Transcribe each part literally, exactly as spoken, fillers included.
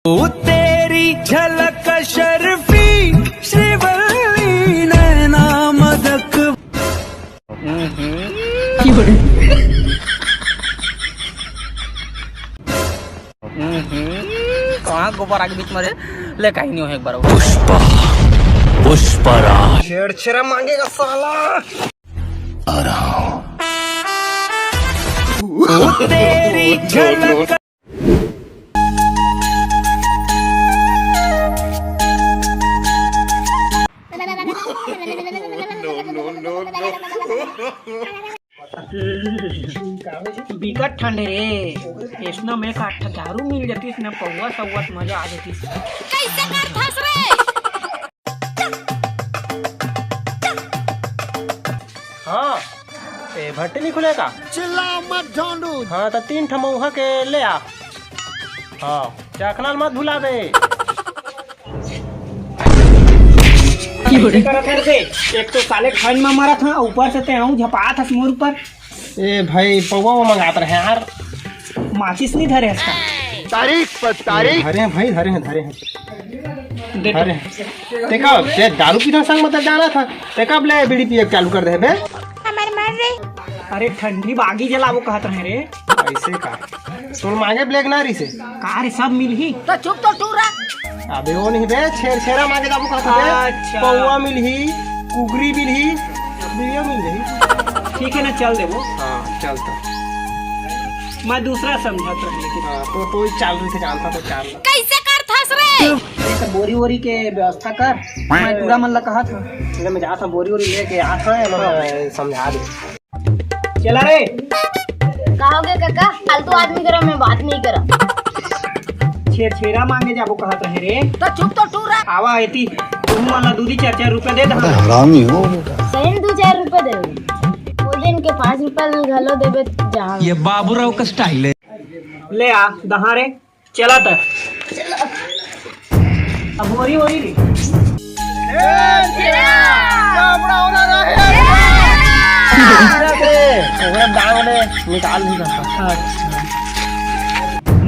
ओ तेरी झलक शर्फी श्रीवल्ली नैना मदक। कहाँ गोबर आगे बीच में रे? ले, कहीं नहीं हो एक बार। पुष्पा, पुष्पराज। छेड़छेड़ा मांगेगा साला। आ रहा हूँ। ओ तेरी झलक। बिकट ठंड रे, ऐसना में का अच्छा दारू मिल जातीस ना, पौवा सौवा त मजा आ जातीस। कैसे कर फंस रे? हाँ, ए भट्टी नहीं खुले का? चिल्ला मत झोंडू। हाँ, तो तीन ठा मऊहा के ले आ। हाँ, चखना ल मत भुलाबे। कैसे करत हस रे? एक तो साले ठंड में मरत हंव, ऊपर से ते आऊं झपात हस मोर ऊपर। ए भाई, पौवा वो मंगात रहे यार। माचिस नहीं धरे हस का? तारीख पर तारीख। धरे हैं भाई, धरे हैं, धरे हैं। दे तो। अरे, ते का, ते दारू पीथस संग मतलब जाना था, ते कब ले बीड़ी पिए चालू कर दे बे? हमर मन रे। अरे ठंडी बागी जलाबो कहत रहे रे। ऐसे का? तोर मांगे ब्लैक ना रही से? का रे, सब मिलही? तो चुप तो टूरा। अबे वो नहीं बे, छेड़छेड़ा मांगे जाबो कहत बे। अच्छा। पौवा मिलही, कुगरी मिलही, बीड़िया मिल जाही। ठीक है ना, चल देबो। हाँ, चल तो। मैं दूसरा समझत रहे लेकिन। हाँ, तो, तो ही चाल रही थी, जानता तो चाल। कैसे करथस रे? ये सब बोरी वोरी के व्यवस्था कर, मैं टूरा मन ला कहत हंव। ठीक है, मैं जात हंव, बोरी वोरी लेके आत हंव, मैं समझा दे। चला रे। का हो गया काका? फालतू आदमी करा, मैं बात नहीं करा। छेड़छेड़ा मांगे जाबो कहत रहे रे। तो चुप तो टूरा। आवा एती, तुम मन ला दू दी चार चार रुपया दे दे। हरामी हो बेटा। सही में दू चार रुपया दे। वो दिन के पाँच रुपया घलो देबे जहाँ। ये बाबूराव का स्टाइल है। ले आ, दहा रे। चला त। अब बोरी, बोरी रे। ओकरा दांव ले निकाल नहीं सकता। अच्छा।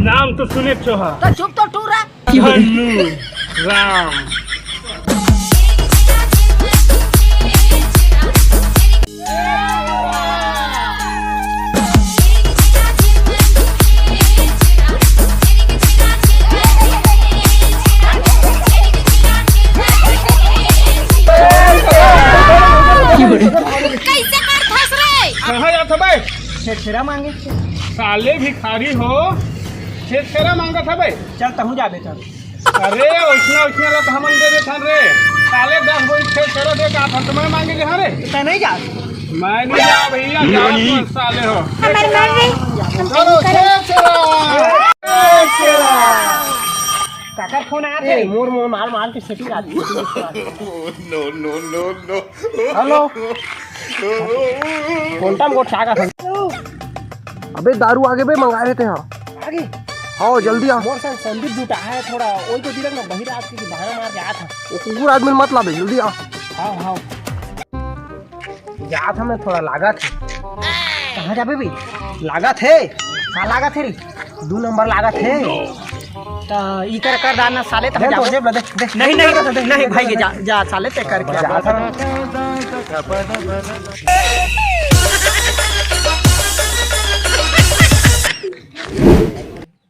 नाम तो सुने चोहा। तो चुप तो टूरा। धनु राम। कैसे करथस रे? कहाँ जात हबे? छेरछेरा मांगे। साले भिखारी हो, छेरछेरा मांगत हबे? चल तहूँ जाबे चल। अरे, ओइसना, ओइसना ला त हमन दे देथन रे। साले दस बोरी छेरछेरा दे के आथन, त मैं मांगे जहाँ रे। त नहीं जा। मैं नहीं जा भैया, जा नहीं। तुम साले हो। हमारे मार रे। हम चलो, कहीं करो। छेरछेरा। छेरछेरा। काकर फोन आया ए, थे? मोर, मोर, मार, मार के सेटिंग आ गई। No, no, no, no। Hello. Konta में गोठ सागा था। अबे दारू आगे बे मंगाए थे हाँ। आगे? हाँ, जल्दी आ। मोर संग संदीप जुटा है थोड़ा, वही तो दिलक ना बहिरा आज की बहाना मार के आया था। वो कुकुर आदमी मत लाबे, जल्दी आ। हाँ, हाँ। जात हमें थोड़ा लागत है। कहाँ जाबे बे? लागत है? कहाँ लागत है रे? दू नंबर लागत है। त ई कर, कर दाना साले तक दे, जाबो। दे, दे, दे। नहीं, नहीं, नहीं भाई, जा, जा साले ते करके जा।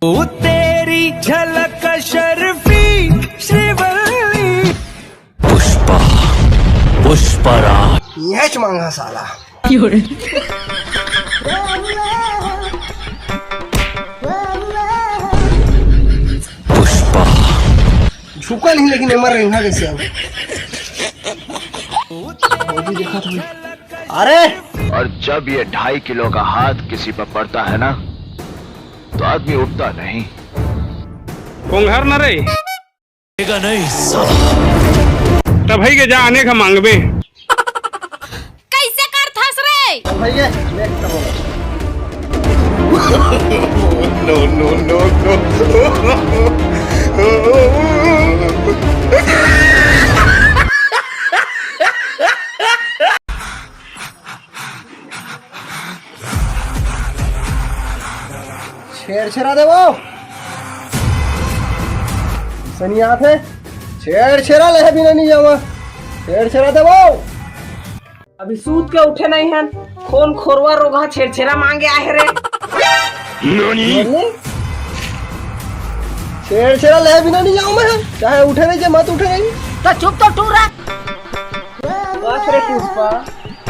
ओ तेरी झलक शर्फी श्रीवल्ली। पुष्पा, पुष्पराज। यच मांगा साला। पुष्पा। झुका नहीं, लेकिन एमर रेंगा कैसे अब? वो भी देखा था। अरे! और जब ये ढाई किलो का हाथ किसी पर पड़ता है ना, तो आदमी उठता नहीं। कोंघर न रे। नहीं, साला। तभई के जा आने का मांगबे। कैसे करथस रे? भैया, नेक्स्ट हो। No, no, no, no। Chherchhera देबो। सनी आथे, छेरछेरा लेहे बिना नहीं जावा। छेरछेरा देबो। अभी सूत के उठे नहीं हन, कोन खोरवा रोगहा छेरछेरा मांगे आहे रे। बोले, छेरछेरा लेहे बिना नहीं जाऊं मैं, चाहे उठे नहीं, चाहे मत उठे नहीं। तो चुप तो टूरा। बस रे पुष्पा,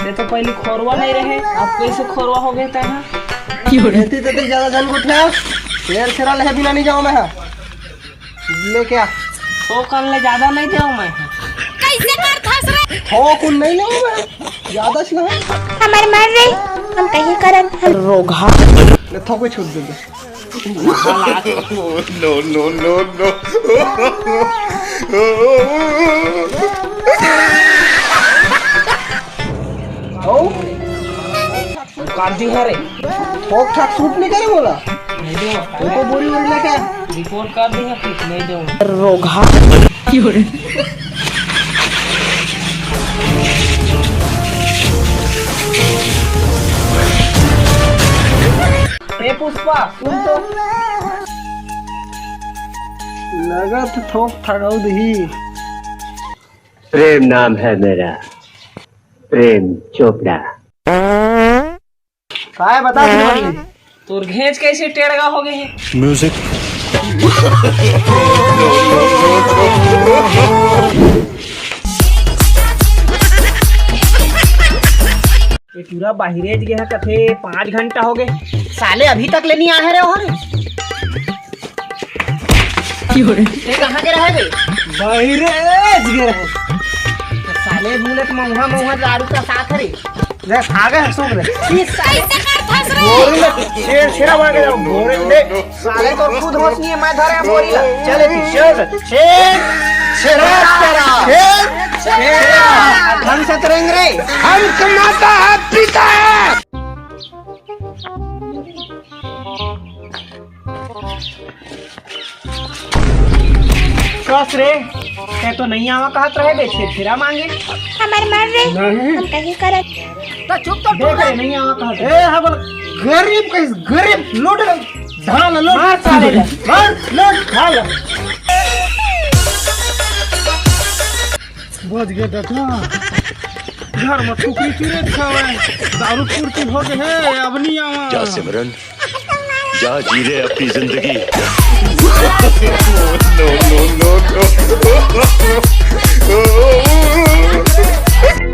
ये तो पहली खोरवा नहीं रहे, अब कैसे खोरवा हो गए तैं? एती तेती ज्यादा झन गोठिया, छेरछेरा लेहे बिना नहीं जाऊं मैं। ले क्या? थोकन ले ज्यादा नहीं देव मैं। कैसे करथस रे? थोकन नहीं लेव मैं, ज्यादा से लेव। हमर मर रे, हम कहीं करन, हम रोगहा। ले थोक छूट दे दे। No, no, no, no. ओ? कर दी है रे। ठोक ठाक सूट नहीं करे बोला। नहीं दो। तुमको बोरी वोरी लेके। रिपोर्ट कर दी है, कुछ नहीं दो। रोगहा। ए पुष्पा, सुन तो। लगा तो ठोक ठाक दही। प्रेम नाम है मेरा, प्रेम चोपड़ा। काय बता तू भाई? तोर घेंच कैसे टेढ़गा हो गए है? Music। ये पूरा बाहिरेज गया कथे, पाँच घंटा हो गए, साले अभी तक ले नहीं आए रे। और ये कहाँ के रहे बे? बाहिरेज गए रहे। साले बोले तो महुआ महुआ दारू का साथ रे। ले, खा गए, सूख ले। इस साले कैसे कर फंस रहे? बोरी में छेर छेरा मार के जाओ, बोरी में। साले तो खुद होश नहीं है, मैं धरे हैं बोरी ला। चल, एती, चल। छेर छेरा तेरा। छेर छेरा। ढंग से तरेंग रे। हम कमाता है, पीता है। कस रे, तैं तो नहीं आवा कहत रहे बे, छेरछेरा मांगे। हमर मर रे, नहीं। हम कहीं करत। तो चुप तो देख रे, नहीं आवा कहत। ए, हाँ बोल, गरीब कहिस, गरीब, लूट ले, धान लूट। मार साले ले। मार, लूट, धान लूट। बच गए दादा, घर में कुकरी चुरे खावे, दारू पूर्ति हो गए है, अब नहीं आवा। क्या सिमरन? जा जी ले अपनी जिंदगी। No, no, no, no।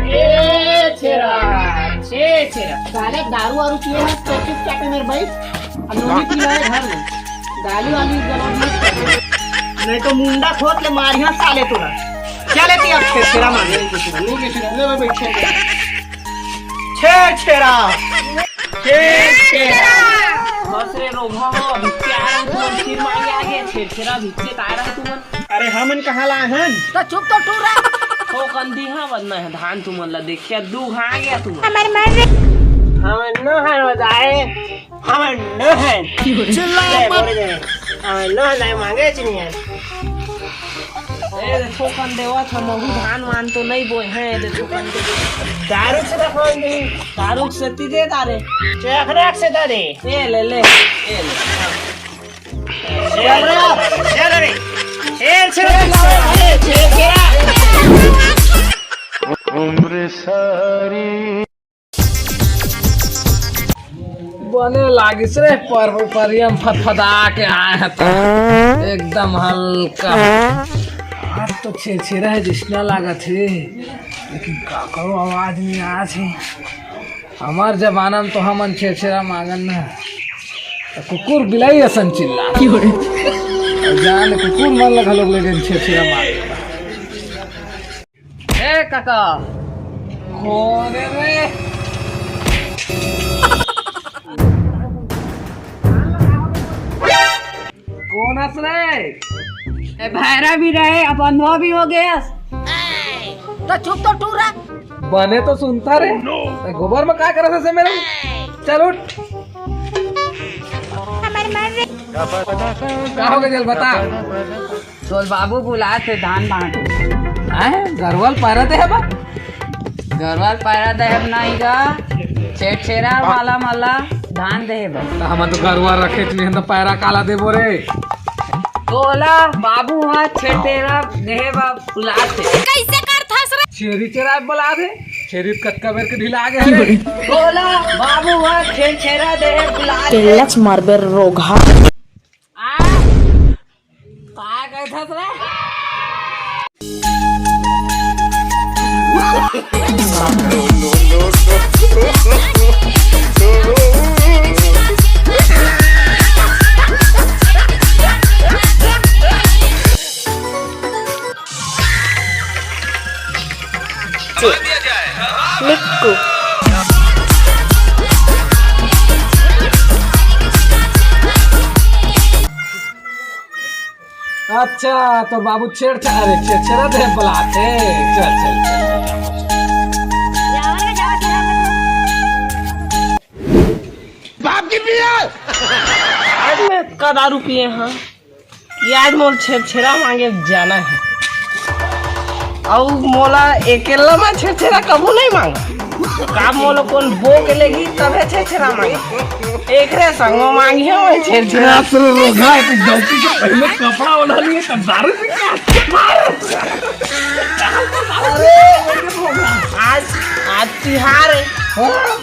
Chherchhera, Chherchhera. साले दारू वारू पिए हैं तो चुपचाप है मेरे भाई। अब लोग भी पी रहे हैं घर में। गाली वाली जवाब मत कर। नहीं तो मुंडा खोद ले मारिया साले तोरा। चल एती अब छेरछेरा मार। छेरछेरा। छेरछेरा। बस रे रोगहा हो, भिच्चे आ रहे तुमन, फिर मांगे आगे, छेरछेरा भिच्चे त आ रहे तुमन। अरे हमन कहाँ ला हन? तो चुप तो टूरा। हो कंदी हाँ बदना है, धान तुमन ला देखिया, दू घा आ गया तुमन। हमर मर रे। हमन न हन बजाए, हमन न हन। चिल्ला मत। हमन न हन, मांगे चिनिया। ए, देखो कन देवत हम, अहू धान वान तो नहीं बोए हैं, देखो कन दे। दारू से रखवान दे। दारू से ती दे दारे। चखना से दे दे। ए, ले, ले, ए, ले। हाँ। चल रे, चल रे। चल, चल, चल, चल, चल। बने लागिस रे, पर परियम फदफदा के आए हैं त एकदम हल्का। आज तो छेरछेरा है जिसना लागत है, लेकिन का करो, आवाज नहीं आत है। हमार जमाना में तो हमन छेरछेरा मांगन ना, तो कुकुर बिलाई असन चिल्ला। अउ जान कुकुर मन ला घलोक ले गए छेरछेरा मांगे। ए काका, कोन रे? कोन हस रे? ए भैरा भी रहे, अब अंधवा भी हो गया। तो चुप तो टूरा। बने तो सुनता रे। ए, गोबर में का करत हस मेरे? चल उठ। हमर मर रे। का हो गया, चल बता। तोर बाबू बुलात हे धान बांट। हैं? गरवा ल पैरा दे हे बा? गरवा ल पैरा दे हे नहीं गा। छेरछेरा वाला मला धान दे हे बा। त हमन तो गरवा रखे च नहीं, हम तो पैरा काला देबो रे। तोला बाबू ह छेरछेरा देहे बर बुलात हे। कइसे करथस रे? छेरी चराय बुलात हे। छेरी कतका बेर के ढिला गे हे रे। तोला बाबू ह छेरछेरा देहे बुलात हे। तेलच मारबे रोगहा। आ? का कहिथस रे? मिक्कू। अच्छा, तोर बाबू छेरछेरा, अरे, छेरछेरा देहे बुलात हे। चल, चल, चल, चल। बाप की पिया। आज मैं अतका दारू पिए हंव कि आज मोला छेरछेरा मांगे जाना हे। अउ मोला अकेल्ला म छेरछेरा कभू नइ मांगा। का मोला कोन बो के लेगही तभे छेरछेरा मांगा। एकरे संग म मांगिहंव मैं छेरछेरा। असल रोगहा हे, तैं गलती से पहले कपड़ा ओढ़ा लिहे, तब दारू पी के। अरे, आज, आज तिहार हे। हाँ।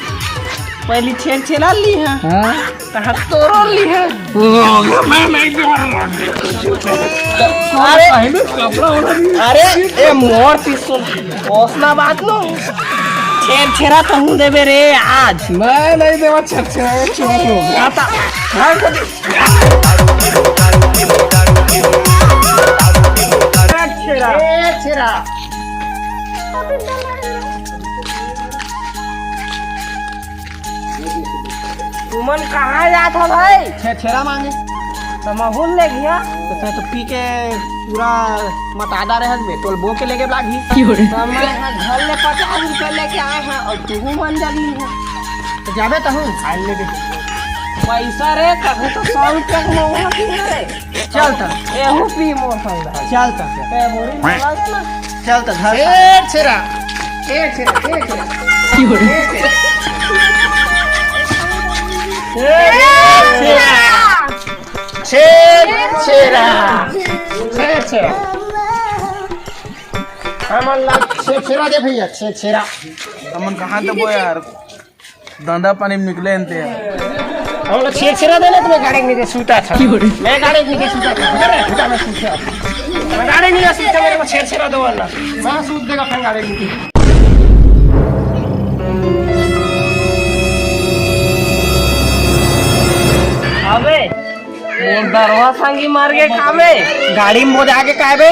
पहली छेरछेरा लिहा। हाँ। तहां तोरो लिहा। मैं नहीं दूंगा। अरे, पहले कपड़ा ओढ़ा लिहे। अरे, ए मोर पिस्तौल, ओसना बात नो। छेरछेरा तहूं देबे रे आज। मैं नहीं देवा छेरछेरा, ये चोर हो गया। आता, हाँ, कभी। छेरछेरा। छेरछेरा। तुमन कहाँ जात हो भाई? छेरछेरा मांगे। त महूं ल लेगिहा। त तैं तो पी के पूरा मतादा रहस बे, तोला बो के लेगे लागही। त मैं ह घर ले पचास रुपया लेके आए हंव अउ तुहू मन जली है। त जाबे तहूं, खाए ले दे। पैसा रे, तभे तो सौ रुपया के मंगवा की है रे। चल त। एहू पी मोर संग। चल त। ते बोरी मंगा दे ना। चल त घर। छेरछेरा। छेरछेरा, छेरछेरा। छेरछेरा। छेरछेरा। हमन ला छेरछेरा दे भैया, छेरछेरा। हमन कहाँ देबो यार? धंधा पानी में निकले हन ते। हमन ला छेरछेरा दे ना, त मैं गाड़ी में नीचे सूता था। मैं गाड़ी में नीचे सूता था। अरे, मैं गाड़ी में नीचे सूता, मेरे को छेरछेरा दो वाला। मैं सूत देगा फिर गाड़ी में। अबे, मोर दरवा संगी मर गे का बे? गाड़ी में बोजा के का बे?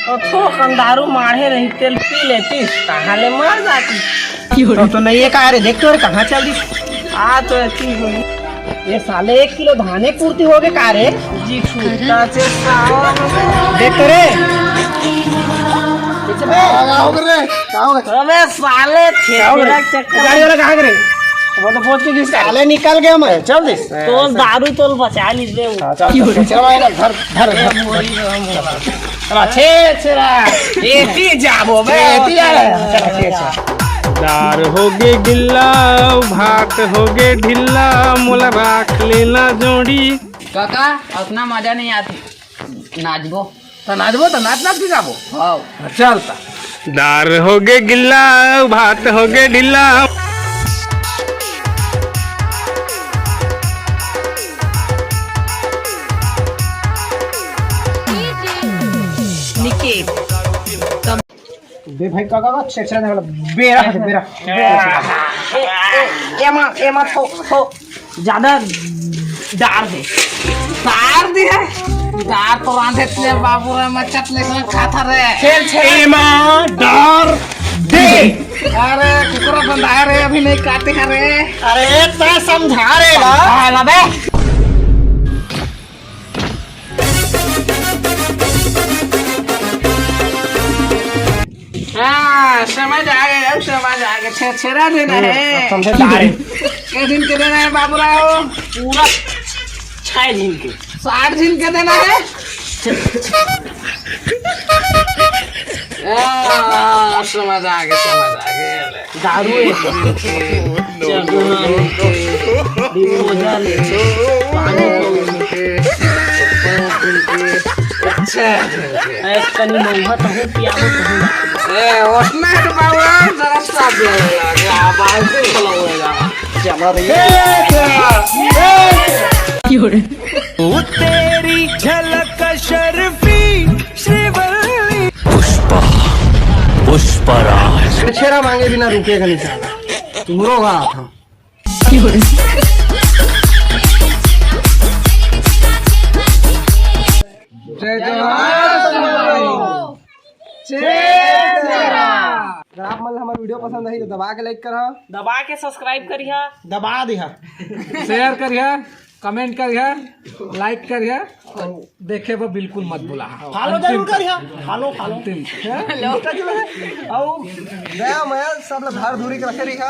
ओ थोकन दारू माढ़े रही, तेला पी लेतिस, तहां ले मर जातिस। तो, तो नहीं है का रे, देख तो रे, कहाँ चल दिस? आ तो ऐसी होई। ये साले एक किलो धाने पूर्ति हो गे का रे? जी छूटा से सावा। देख तो रे। पीछे बे। का हो रे? का हो रे? अबे साले, का हो रे? छेरछेरा चक्कर। गाड़ी वाला कहाँ गे रे? वो तो पहुंच के दिस। साले निकल गए मैं, चल दिस। तो दारू तो बचा ली दे। हाँ, चल, चल, चल, चल, चल, धर, धर, ए, धर। बोरी में हम बोला। चला, छेरछेरा। एती जाबो बे। एती जा रहे हैं। चला, छेरछेरा। दार होगे गिल्ला, भात होगे ढिल्ला, मोला राख लेना जोड़ी। काका, अतना मजा नहीं आती, नाचबो। त नाचबो, त नाच नाच के जाबो। हाँ। चल त। दार होगे गिल्ला, भात होगे ढिल्ला। निकेत। बे भाई, का, का, का, छेरछेरा दे वाला, बेरा है, बेरा, बेरा। ए, ए, एमा, एमा, थो, थो, ज्यादा डार दे। डार दे है? डार तो रांधे ले बाबू रे, मचत ले संग खाता रे। छेरछेरा। एमा, डार दे। अरे, कुकरा बंधाया रे, अभी नहीं काटे हैं रे। अरे, तैं समझा रे ला। हाँ, ला बे। हाँ, समझ आ गए, अब समझ आ गए। छेरछेरा देना है। समझदार है। कितने दिन के देना है बाबूराव? पूरा छह दिन के। साठ दिन के देना है। हाँ, समझ आ गए, समझ आ गए। दारू है। चखना है। डिस्पोजल है। पानी पीने के। अच्छा। ए, कनी महुआ तहूँ पियाबो तहूँ। ए, ओतना तो बाबू, जरा स्वाद ले लेगा। आवाज से बोला होगा। चला रही है। ए, तेरा, ए, तेरा। ओ तेरी झलक शर्फी श्रीवल्ली। पुष्पा, पुष्पराज। छेरा मांगे बिना रुकेगा नहीं साला। तू रो रहा था। जय जवान। जय जवान। अगर आप मन ला हमर वीडियो पसंद आही तो दबा के लाइक करहा। दबा के सब्सक्राइब करिहा। दबा दिहा। शेयर करिहा, कमेंट करिहा, लाइक करिहा, देखे बर बिल्कुल मत भूला। फॉलो जरूर करिहा। Follow, follow. अंतिम। अउ गया मैं सब ला भर धूरी के रखे रहिहा।